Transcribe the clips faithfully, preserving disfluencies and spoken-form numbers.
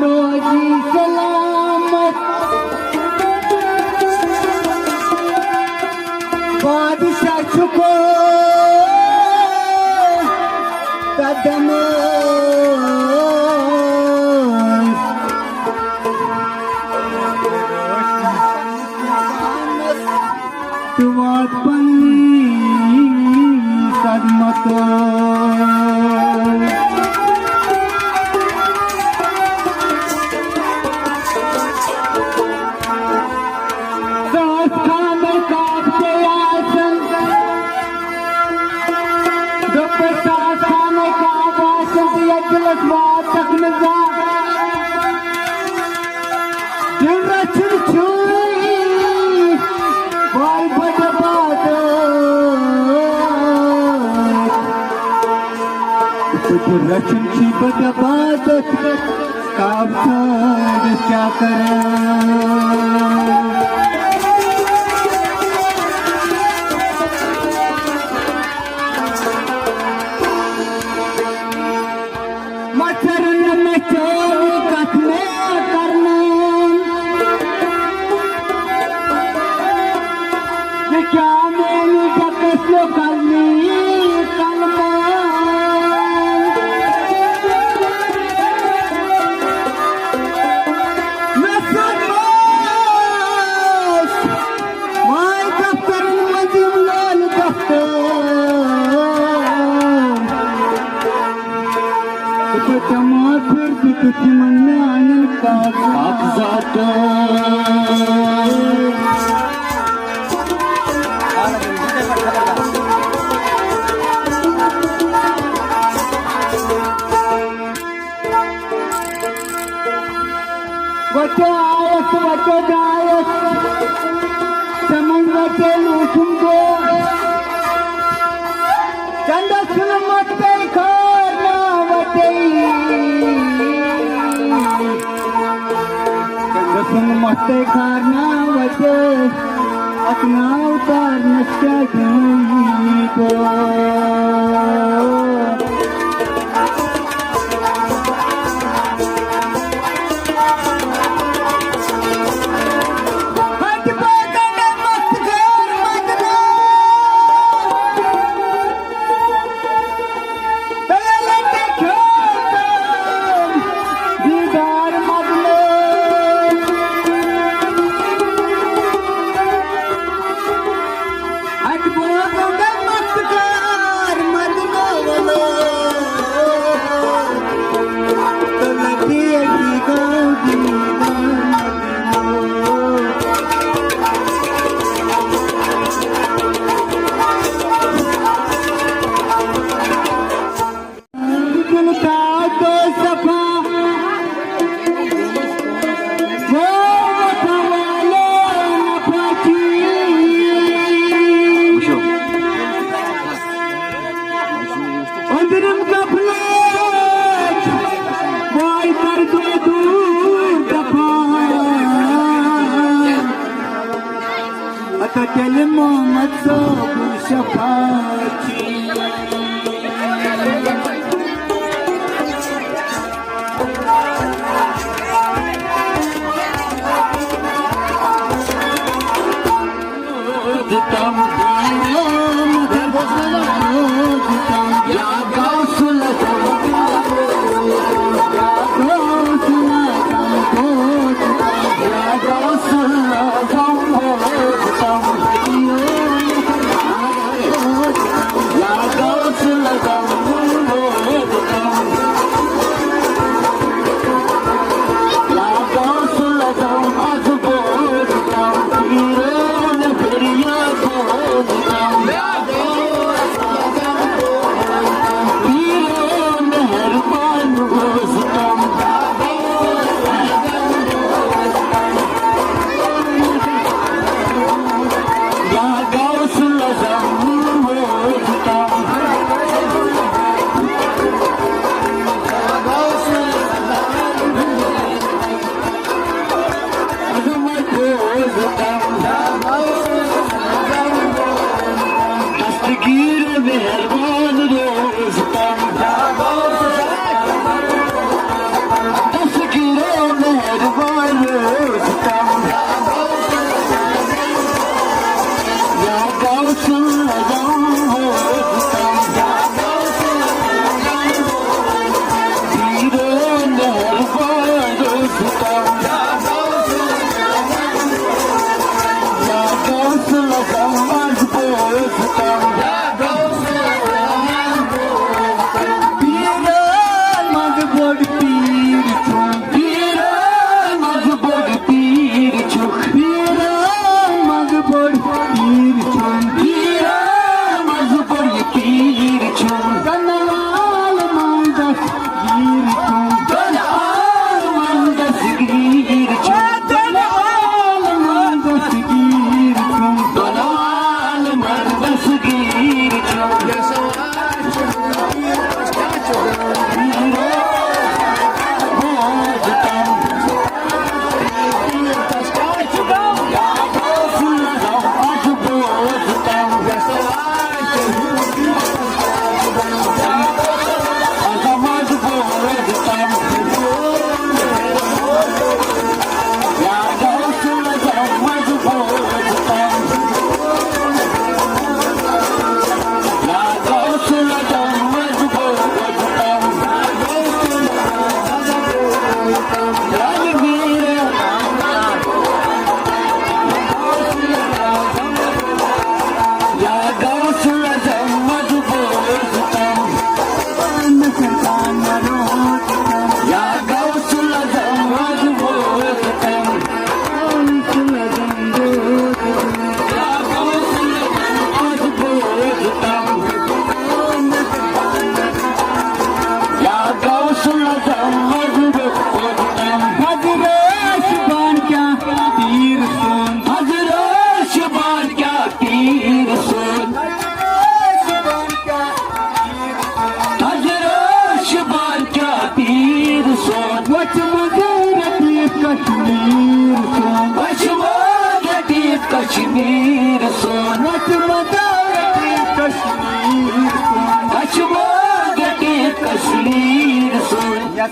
روزی سلامت بادشاہ چھُکو قدم تہٕ وات پننی خدمتو۔ ساس خانہٕ کعبہٕ تہِ آسن، دوٚپُس ساس خانہٕ کعبہٕ آسن تہٕ یتھ دِلس واتکھ نہٕ زانٛہہ۔ دِل رچھُن چھُے وارٕ بٔڑ عبادت۔ دِل رچھُن چھُے بٔڑ عبادت۔ کعبہٕ ژھٲنٛڈِتھ کیٛاہ کرٕ؟ مَژَر نہٕ مےٚ چٲنۍ کَتھ مےٚ کَرنہٕ۔ یہِ کیٛاہ میٛانہِ ڈَکَس لوٚگ کَلمی کَلمان۔ مےٚ سۭتۍ اوس وۄنۍ دفترن منٛز یِم لٲلہٕ دفتر۔ تہٕ پٔتِم آخر دیُتُکھ یِمن میانٮ۪ن کاغذاتن۔ وَٹے آیَس، وَٹے درٛایَس، سَمنٛد وَٹے لوٗٹھُم گوٚو۔ چندس نہٕ مَتَے کھارناوَتَے۔ چندس نہٕ مَتَے کھارناوَتَے۔ اَتھ ناو تارنَس کیٛاہ دِمَے بہٕ؟ أنٛدرِم غفلت وای کر دو دور دفا۔ اتا تیٚلہِ محمد صٲب شفاعت۔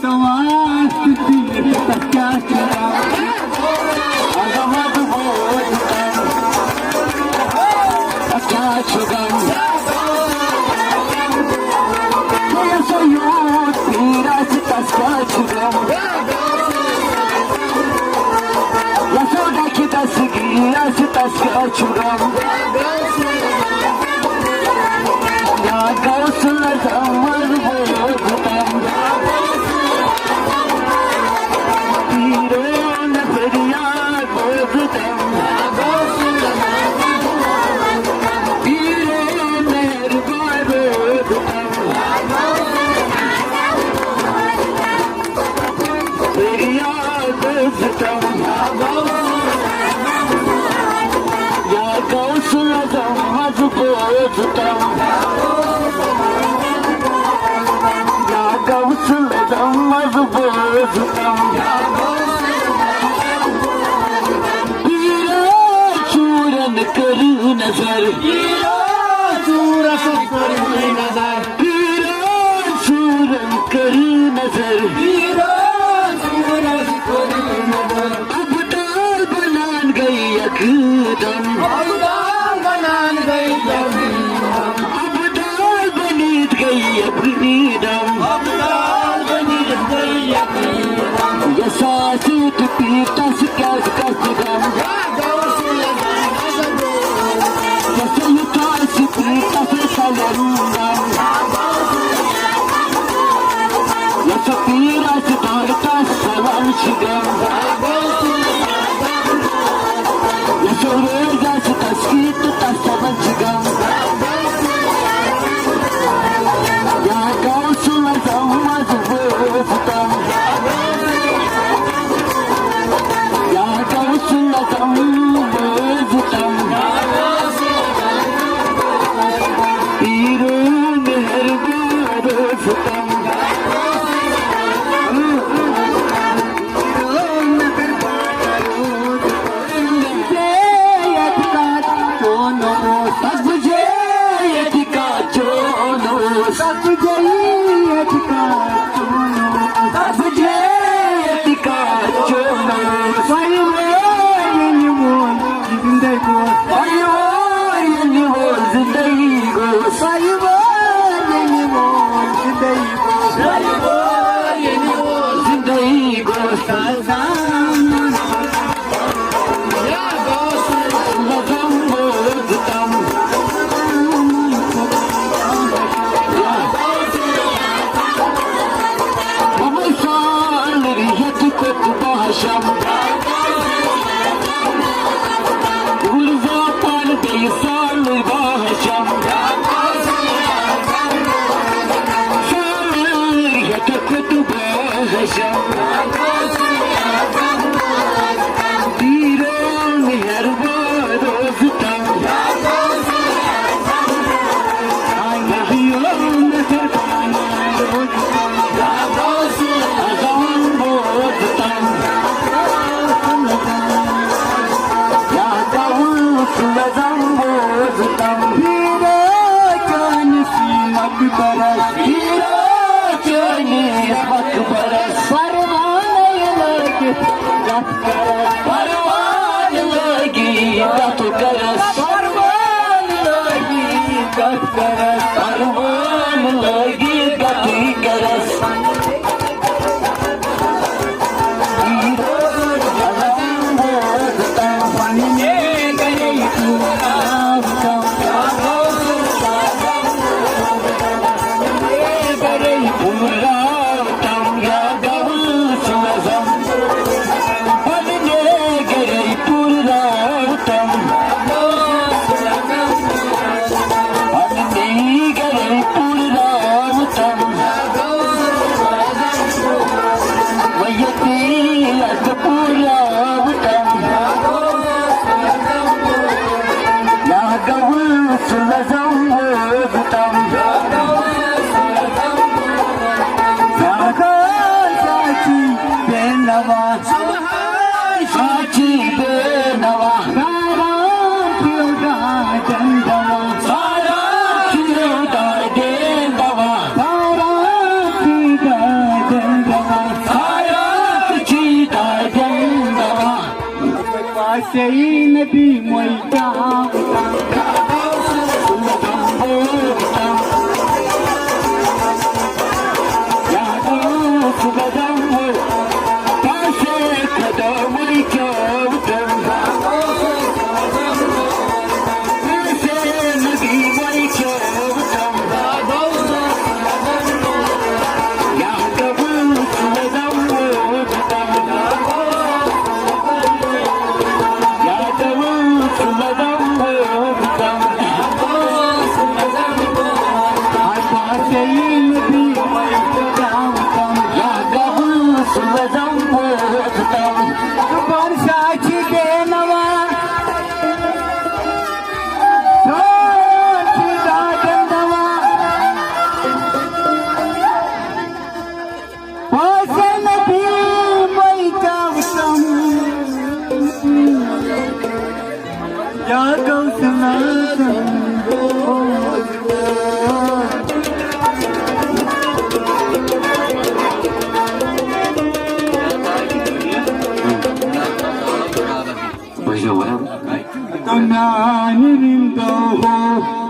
سوات تیٖر تَتھ کیٛاہ چھُ غم؟ عظمت ووت تَتھ کیٛاہ چھُ غم؟ یُس یوٗت پیٖر آسہِ، تَس کیٛاہ چھُ غم؟ یَتھ ڈَکہِ دَستگیٖر آسہِ، تَس کیٛاہ چھُ غم؟ یا غوث العظم، منظور غلام۔ پیرو نظریہ بوزتم۔ پیرو مہربان بوزتم۔ فریاد ستم۔ یا غوث العظم، از بوزتم۔ یا غوث العظم، از بوزتم۔ پیرو ژوٗرن کٔرِو نظر۔ پیرو ژوٗرس کٔرِو نظر۔ پیرو ژوٗرن کٔرِو نظر۔ پیرو ژوٗرس کٔرِو نظر۔ ابدال بنان گٔے یکدم۔ ابدال بنان گٔے یکدم۔ ابدال بنیت گٔے یکدم۔ ابدال بنیت گٔے یکدم۔ یساسی تہٕ پیٖتس کیٛازِ گژھِ غم؟ یسا یوٗتاہ آسہِ پیٖتس سلام غم۔ یسا پیٖر آسہِ دارِ تس سلام چھِ غم۔ یسا روز آسہِ تس کیٛاہ تہٕ تس سلام چھِ غم۔ یا غوث العظم، از بوزتم۔ یا غوث العظم، بوزتم۔ پیرو مہربان بوزتم۔ سبجے یتکا چونو، سبجے یتکا چونو، سبجے یتکا چونو، سبجے یتکا چونو۔ سایہِ وٲرۍ ییٚلہِ وول زِندَے گوس، سایہِ وٲرۍ ییٚلہِ وول زِندَے گوس، سایہِ وٲرۍ ییٚلہِ وول زِندَے گوس، سایہِ وٲرۍ ییٚلہِ وول زِندَے گوس۔ ژےٚ نبی مۄے جان۔ بوٗزِو وَن۔ تہٕ میٛانہِ رِنٛدو ہو۔